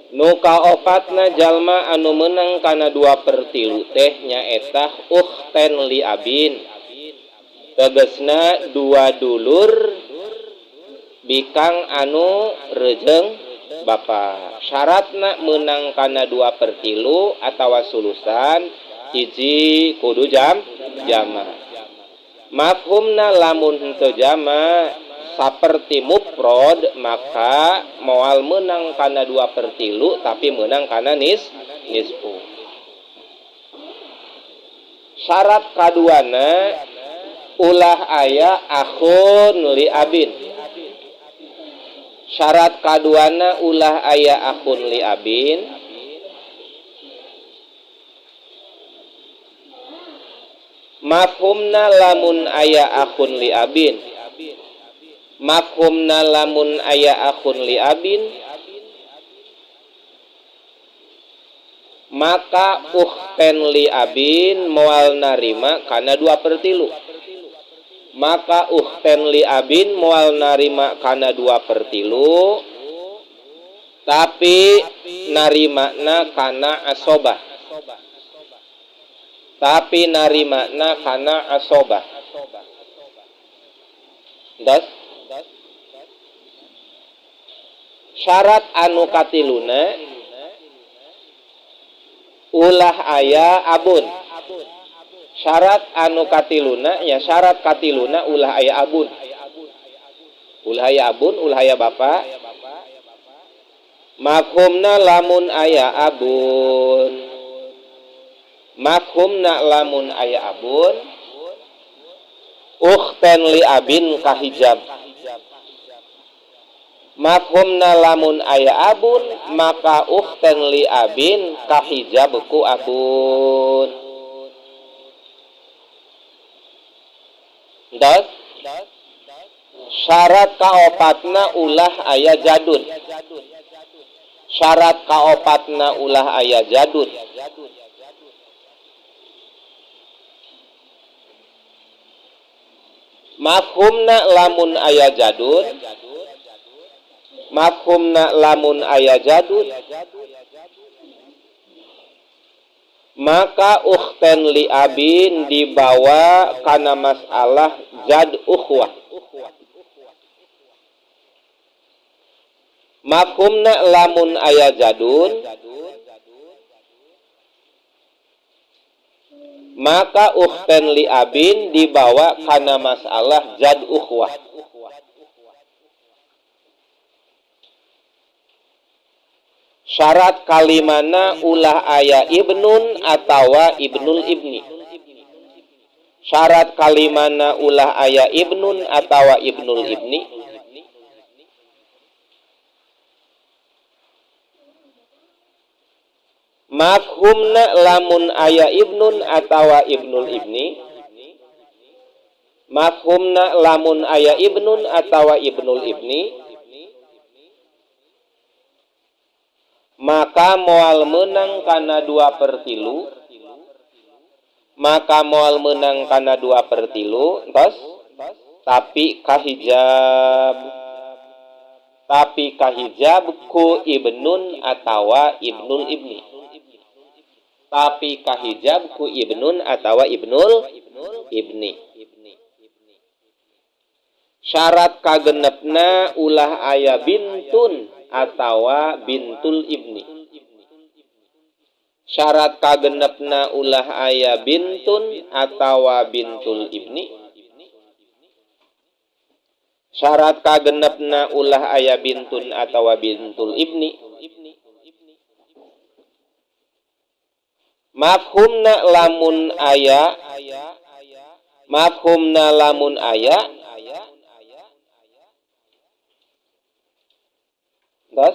Nu kaopatna jalma anu meunang kana 2/3 teh nyaeta ukhten li abin. Tegesna dua dulur bikang anu rejeung bapa. Syaratna meunang kana 2/3 atawa sulusan hiji kudu jama. Mafhumna lamun henteu jama saperti mufrad maka moal meunang kana 2/3 tapi meunang kana nisfu. Syarat kaduana ulah aya akhun li abin. Syarat kaduana ulah aya akhun li abin. Mafhumna lamun aya akhun li abin. Mafhumna lamun aya akhun li abin maka ukhten li abin moal narima kana 2/3. Maka ukhten li abin moal narima kana 2/3 tapi narimana kana asobah. Tapi narimana kana asobah. Das syarat anu katiluna ulah aya abun. Syarat anu katiluna ya syarat katiluna ulah aya abun. Ulah aya abun, ulah aya bapa. Mafhumna lamun aya abun. Mafhumna lamun aya abun ukhten li abin kahijab. Mafhumna lamun aya abun maka ukhten li abin kahijab ku abun. Das syarat kaopatna ulah aya jadun. Syarat kaopatna ulah aya jadun. Mafhumna lamun aya jadun. Mafhumna lamun aya jadun maka ukhten li abin dibawa kana masalah jad ukhwah. Mafhumna lamun aya jadun maka ukhten li abin dibawa kana masalah jad ukhwah. Syarat kalimana ulah aya ibnun atawa ibnul ibni. Syarat kalimana ulah aya ibnun atawa ibnul ibni. Mafhumna lamun aya ibnun atawa ibnul ibni. Mafhumna lamun aya ibnun atawa ibnul ibni maka moal menang kana 2/3. Maka moal menang kana 2/3 entos tapi kahijab. Tapi kahijab ku ibnun atawa ibnul ibni. Tapi kahijab ku ibnun atawa ibnul ibni. Syarat kagenepna ulah aya bintun atawa bintul ibni. Syarat kagenepna ulah aya bintun atawa bintul ibni. Syarat kagenepna ulah aya bintun atawa bintul ibni. Mafhumna lamun aya. Mafhumna lamun aya. Terus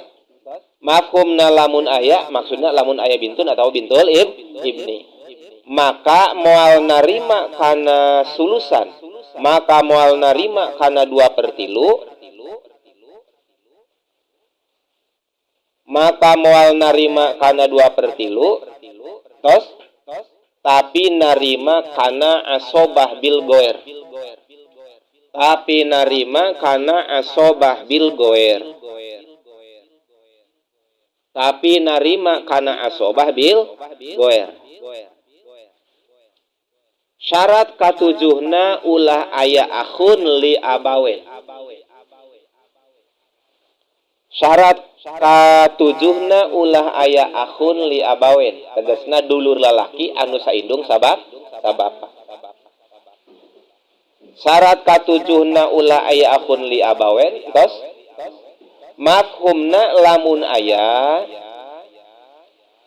mafhumna lamun aya maksudna lamun aya bintun atau bintul ibni. Maka moal narima kana sulusan, maka moal narima kana 2/3, maka moal narima kana 2/3, tos tapi narima kana asobah bil goer. Tapi narima kana asobah bil goer. Tapi narima kana asobah bil goer. Syarat katujuhna ulah aya akhun li abawen. Syarat katujuhna ulah aya akhun li abawen. Tegasna dulur lalaki anu saindung sabab sabapa. Syarat katujuhna ulah aya akhun li abawen tos mafhumna lamun aya,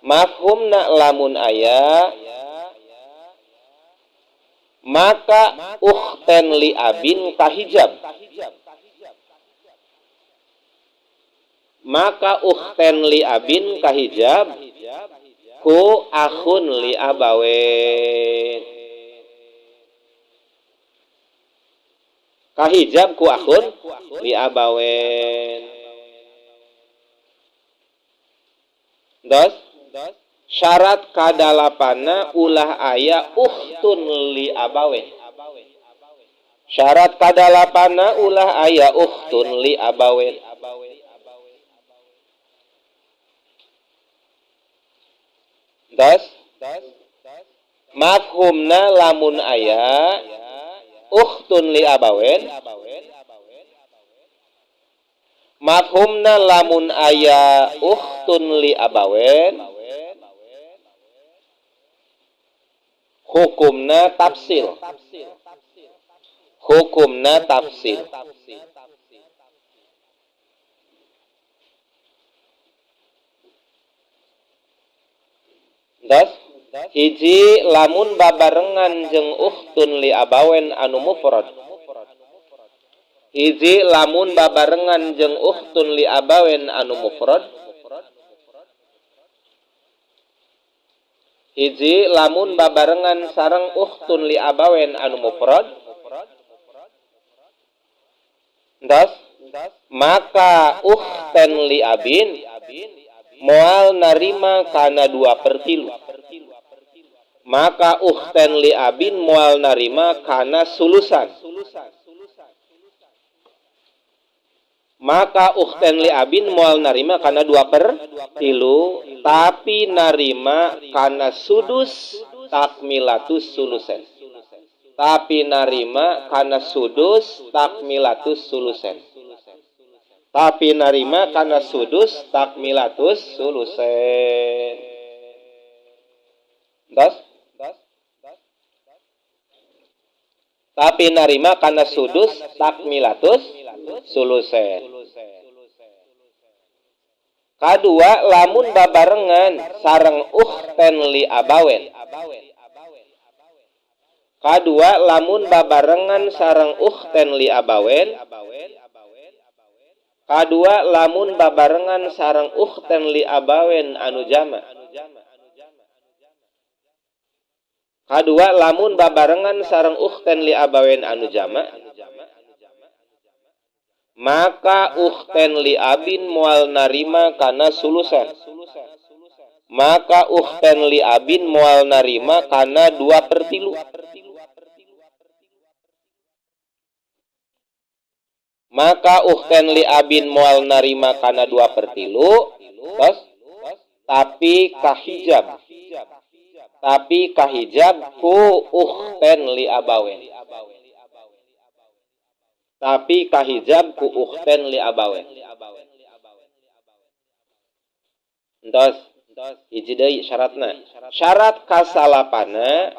mafhumna lamun aya maka ukhten li abin kahijab. Maka ukhten li abin kahijab ku akhun li abawen. Kahijab ku akhun li abawen. Dos syarat kadalapana ulah aya ukhtun li abawen. Syarat kadalapana ulah aya ukhtun li abawen. Dos mafhumna lamun aya ukhtun li abawen, mafhumna lamun aya ukhtun li abawen hukumna tafsil. Hukumna tafsil. Dos hiji lamun babarengan jeung ukhtun li abawen anu mufrad. Hiji lamun babarengan jeung ukhtun li abawen anu mufrad. Hiji lamun babarengan sareng ukhtun li abawen anu mufrad. Dos maka ukhten li abin moal narima kana 2/3. Maka ukhten li abin moal narima kana sulusan. Maka ukhten li abin moal narima kana 2/3, tapi narima kana sudus takmilatus sulusen. Tapi narima kana sudus takmilatus sulusen. Tapi narima kana sudus takmilatus sulusen. Dos? Tapi narima kana sudus takmilatus sulusen. Kadua lamun babarengan sareng ukhten li abawen. Kadua lamun babarengan sareng ukhten li abawen. Kadua lamun babarengan sareng ukhten li abawen anu jama. Kadua lamun babarengan sareng ukhten li abawen anu jama, maka ukhten li abin moal narima kana sulusan. Maka ukhten li abin moal narima kana 2/3. Maka ukhten li abin moal narima kana 2/3, tos tapi kahijab. Tapi kahijab ku ukhten li abawen. Tapi kahijab ku ukhten li abawen. Entos hiji deui syaratna. Syarat kasalapana,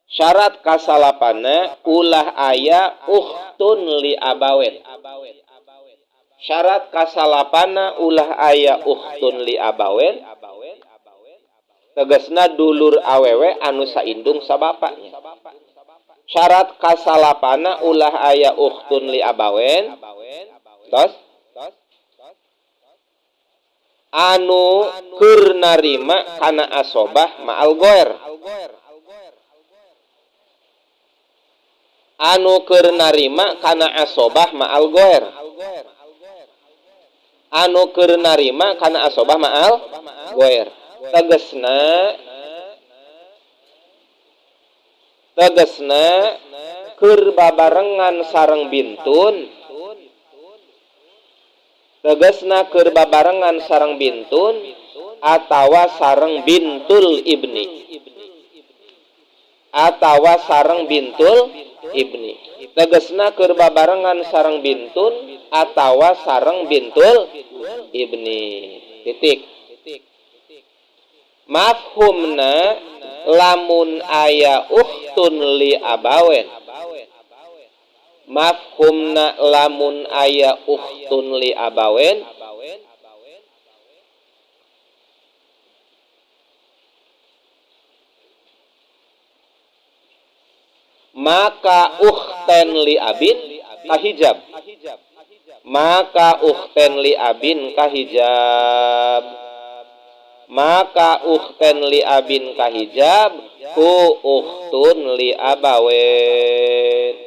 syarat kasalapana ulah aya ukhtun li abawen. Syarat kasalapana ulah aya ukhtun li abawen. Tegasna dulur awewe anu saindung sabapaknya. Syarat kasalapana ulah aya ukhtun li abawen. Tos anu keur narima kana asobah ma'al goer. Anu keur narima kana asobah ma'al goer. Anu keur narima kana asobah ma'al goer. Tegasna, tegasna keur babarengan sareng bintun. Tegasna keur babarengan sareng bintun atawa sareng bintul ibni. Atawa sareng bintul ibni. Tegasna keur babarengan sareng bintun atawa sareng bintul ibni. Titik. Mafhumna lamun aya ukhtun li abawen. Mafhumna lamun aya ukhtun li abawen maka ukhten li abin kahijab. Maka ukhten li abin kahijab. Maka ukhten li abin kahijab ku ukhtun li abawen.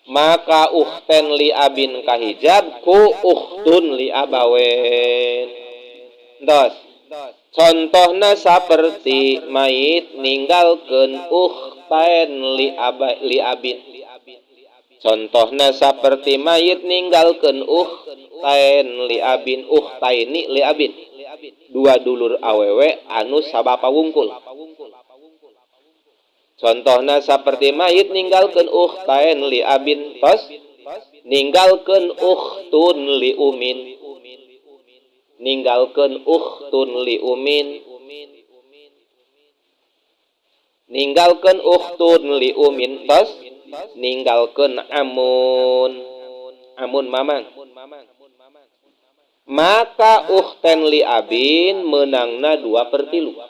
Maka ukhten li abin kahijab ku ukhtun li abawen. Dos. Contohna saperti mayit ninggalkeun ukhten li abin. Contohna saperti mayit ninggalkeun ukhtain li abin, ukhtaini li abin. Dua dulur awewe anu sabapa wungkul. Contohna saperti mayit ninggalkeun ukhtain li abin, tos ninggalkeun ukhtun li umin. Ninggalkeun ukhtun li umin. Ninggalkeun ukhtun li umin, tos ninggalkeun amun. Amun mamang. Maka ukhten li abin menangna 2/3.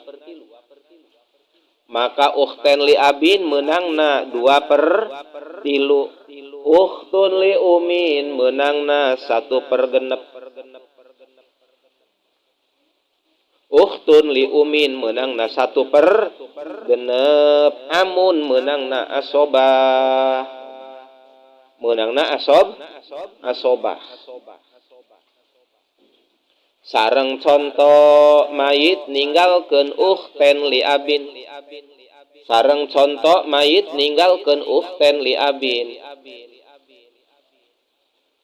Maka ukhten li abin menangna 2/3. Ukhtun li umin menangna 1/6. Ukhtun li umin menangna 1/6. Amun menangna asobah. Menangna asobah. Sareng contoh mayit ninggalkeun ukhten li abin. Sareng contoh mayit ninggalkeun ukhten li abin.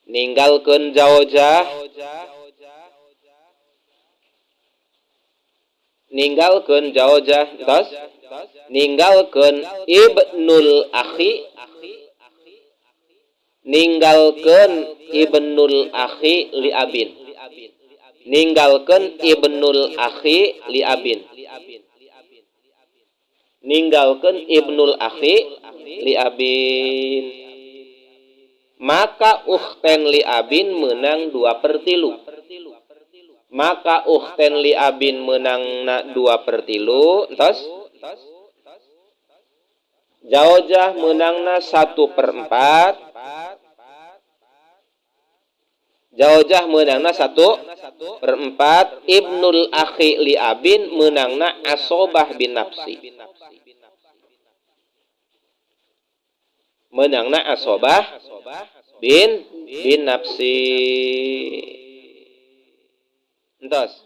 Ninggalkeun jaojah. Ninggalkeun jaojah, tos ninggalkeun ibnul akhi. Ninggalkeun ibnul akhi li abin. Ninggalkeun ibnul akhi li abin. Ninggalkeun ibnul akhi li abin. Maka ukhten li abin menang 2/3. Maka ukhten li abin menangna 2/3, entos jaojah menangna 1/4. Jaojah menangna 1/4. Ibnul akhi li abin menangna asobah bin nafsi. Menangna asobah bin nafsi. Entos.